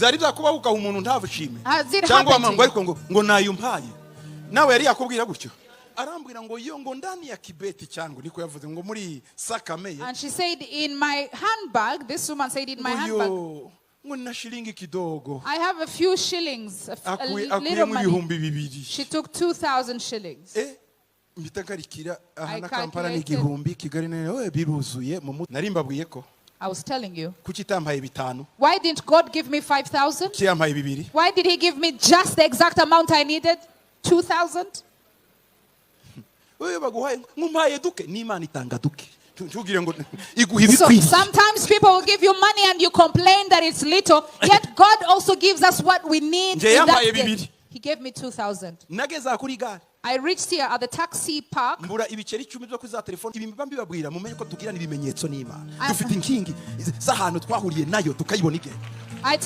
Byari byakubaho ugaha umuntu ntabushime? Has it Cyangwa happened wamanga to you? ariko ngo nayumpaye nawe yari yakubwira gutyo, arambwira ngo yo ngo ndani ya kibeti cyangwa niko yavuze ngo muri sakameye. And she said, "In my handbag," this woman said, "In my Ngo handbag, yo ngo na shilingi kidogo. I have a few shillings, a little Akuyemo money." 2000. She took 2,000 shillings. Eh, mpita nkarikira aha I na Kampala ni calculated. 1000, Kigali ni biruzuye mu mutwe. Nari mbabwiye ko I was telling you. Kuki itampaye bitanu? Why didn't God give me 5,000? Kuki yampaye bibiri? Why did He give me just the exact amount I needed? 2,000? Wewe baguhaye nkumpaye duke, n'Imana itanga duke. Ntugire ngo iguha So ibikwiriye. Sometimes people will give you money and you complain that it's little. Yet God also gives us what we need Nje in that yampaye day. bibiri. He gave me 2,000. Nageze aha kuri gare, I reached here at the taxi park. Mbura ibiceri 10 byo kuri za telefone. Ibi mba mbibabwira mumenye ko tugirana ibimenyetso n'Imana. Dufite inkingi z'ahantu twahuriye nayo tukayibona igenda.